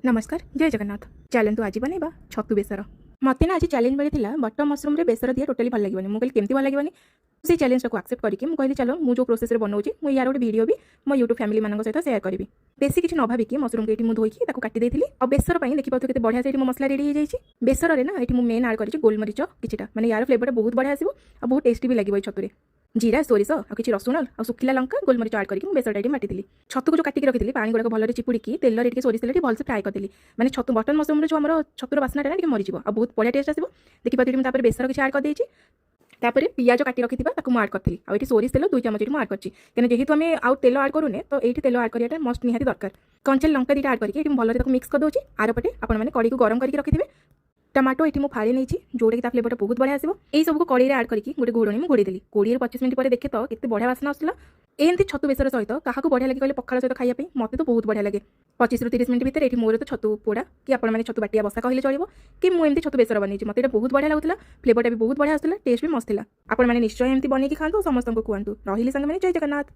ନମସ୍କାର, ଜୟ ଜଗନ୍ନାଥ। ଚାଲନ୍ତୁ, ଆଜି ବନେଇବା ଛତୁ ବେସର। ମୋତେ ନା ଆଜି ଚ୍ୟାଲେଞ୍ଜ ମିଳିଥିଲା, ବଟନ୍ ମସରୁମ୍ରେ ବେସର ଦିଆ ଟୋଟାଲି ଭଲ ଲାଗିବନି। ମୁଁ କହିଲି, କେମିତି ଭଲ ଲାଗିବନି? ସେଇ ଚ୍ୟାଲେଞ୍ଜଟାକୁ ଆକ୍ସେପ୍ଟ କରିକି ମୁଁ କହିଲି, ଚାଲ, ମୁଁ ଯେଉଁ ପ୍ରୋସେସ୍ରେ ବନାଉଛି, ମୁଁ ୟାର ଗୋଟେ ଭିଡ଼ିଓ ବି ମୋ ୟୁଟ୍ୟୁବ୍ ଫ୍ୟାମିଲିମାନଙ୍କ ସହିତ ସେୟାର କରିବି। ବେଶୀ କିଛି ନ ଭାବିକି ମସରୁମ୍କୁ ଏଇଠି ମୁଁ ଧୋଇକି ତାକୁ କାଟି ଦେଇଥିଲି। ଆଉ ବେସର ପାଇଁ ଦେଖିପାରୁଥିବେ, କେତେ ବଢ଼ିଆ ସେଇଠି ମୋ ମସଲା ରେଡ଼ି ହେଇଯାଇଛି। ବେସରରେ ନା ଏଠି ମୁଁ ମେନ୍ ଆଡ଼୍ କରିଛି ଗୋଲମରିଚ କିଛିଟା, ମାନେ ୟାର ଫ୍ଲେଭରଟା ବହୁତ ବଢ଼ିଆ ଆସିବ ଆଉ ବହୁତ ଟେଷ୍ଟି ବି ଲାଗିବ ଏଇ ଛତୁରେ। ଜିରା, ସୋରିଷ ଆଉ କିଛି ରସୁଣ ଆଉ ଶୁଖିଲା ଲଙ୍କା, ଗୋଲମରିଚ ଆଡ଼୍ କରିକି ମୁଁ ବେସରଟା ଏଠି ବାଟିଥିଲି। ଛତୁକୁ ଯେଉଁ କାଟିକି ରଖିଥିଲି, ପାଣି ଗୁଡ଼ାକ ଭଲରେ ଚିପୁଡ଼ିକି ତେଲରେ ଟିକେ ସୋରିଷ ତେଲ ଟିକେ ଭଲସେ ଫ୍ରାଏ କରିଦେଲି। ମାନେ ଛତୁ ବଟନ୍ ମସରୁମ୍ରେ ଯେଉଁ ଆମର ଛତୁର ବାସ୍ନାଟା ନା ଟିକେ ମରିଯିବ ଆଉ ବହୁତ ବଢ଼ିଆ ଟେଷ୍ଟ ଆସିବ। ଦେଖିପାରୁଥିବେ, ମୁଁ ତାପରେ ବେସର କିଛି ଆଡ଼୍ କରିଦେଇଛି। ତାପରେ ପିଆଜ କାଟି ରଖିଥିବା ତାକୁ ମୁଁ ଆଡ଼୍ କରିଥିଲି। ଆଉ ଏଠି ସୋରିଷ ତେଲ 2 ଚାମଚ ଏଠି ମୁଁ ଆଡ଼୍ କରିଛି, କାହିଁକିନା ଯେହେତୁ ଆମେ ଆଉ ତେଲ ଆଡ଼୍ କରୁନେ, ତ ଏଇଠି ତେଲ ଆଡ଼୍ କରିବାଟା ମଷ୍ଟ ନିହାତି ଦରକାର। କଞ୍ଚା ଲଙ୍କା 2ଟା ଆଡ଼୍ କରିକି ଏଠି ମୁଁ ଭଲରେ ତାକୁ ମିକ୍ସ କରିଦେଉଛି। ଆରପଟେ ଆପଣମାନେ କଡ଼େଇକୁ ଗରମ କରିକି ରଖିଥିବେ। ଟମାଟୋ ଏଠି ମୁଁ ଫାଳେ ନେଇଛି, ଯୋଉଟାକି ତା ଫ୍ଲେଭରଟା ବହୁତ ବଢ଼ିଆ ଆସିବ। ଏଇ ସବୁକୁ କଡ଼େଇରେ ଆଡ଼୍ କରିକି ଗୋଟେ ଘୋଡ଼ଣୀ ମୁଁ ଘୋଡ଼େଇ ଦେଲି। 20ରୁ 25 ମିନିଟ୍ ପରେ ଦେଖେ ତ କେତେ ବଢ଼ିଆ ବାସ୍ନା ଆସୁଥିଲା। ଏମିତି ଛତୁ ବେସର ସହିତ କାହାକୁ ବଢ଼ିଆ ଲାଗେ କହିଲେ, ପଖାଳ ସହିତ ଖାଇବା ପାଇଁ? ମୋତେ ତ ବହୁତ ବଢ଼ିଆ ଲାଗେ। 25ରୁ 30 ମିନିଟ୍ ଭିତରେ ଏଠି ମୋର ତ ଛତୁ ପୋଡ଼ା କି ଆପଣମାନେ ଛତୁ ବାଟିଆ ବସା କହିଲେ ଚଳିବ, କି ମୁଁ ଏମିତି ଛତୁ ବେସର ବନେଇଛି। ମୋତେ ଏଇଟା ବହୁତ ବଢ଼ିଆ ଲାଗୁଥିଲା। ଫ୍ଲେଭରଟା ବି ବହୁତ ବଢ଼ିଆ ଆସୁଥିଲା, ଟେଷ୍ଟ ବି ମସ୍ତ ଥିଲା। ଆପଣମାନେ ନିଶ୍ଚୟ ଏମିତି ବନେଇକି ଖାଆନ୍ତୁ ଆଉ ସମସ୍ତଙ୍କୁ ଖୁଆନ୍ତୁ। ରହିଲି ସାଙ୍ଗମାନେ, ଜୟ ଜଗନ୍ନାଥ।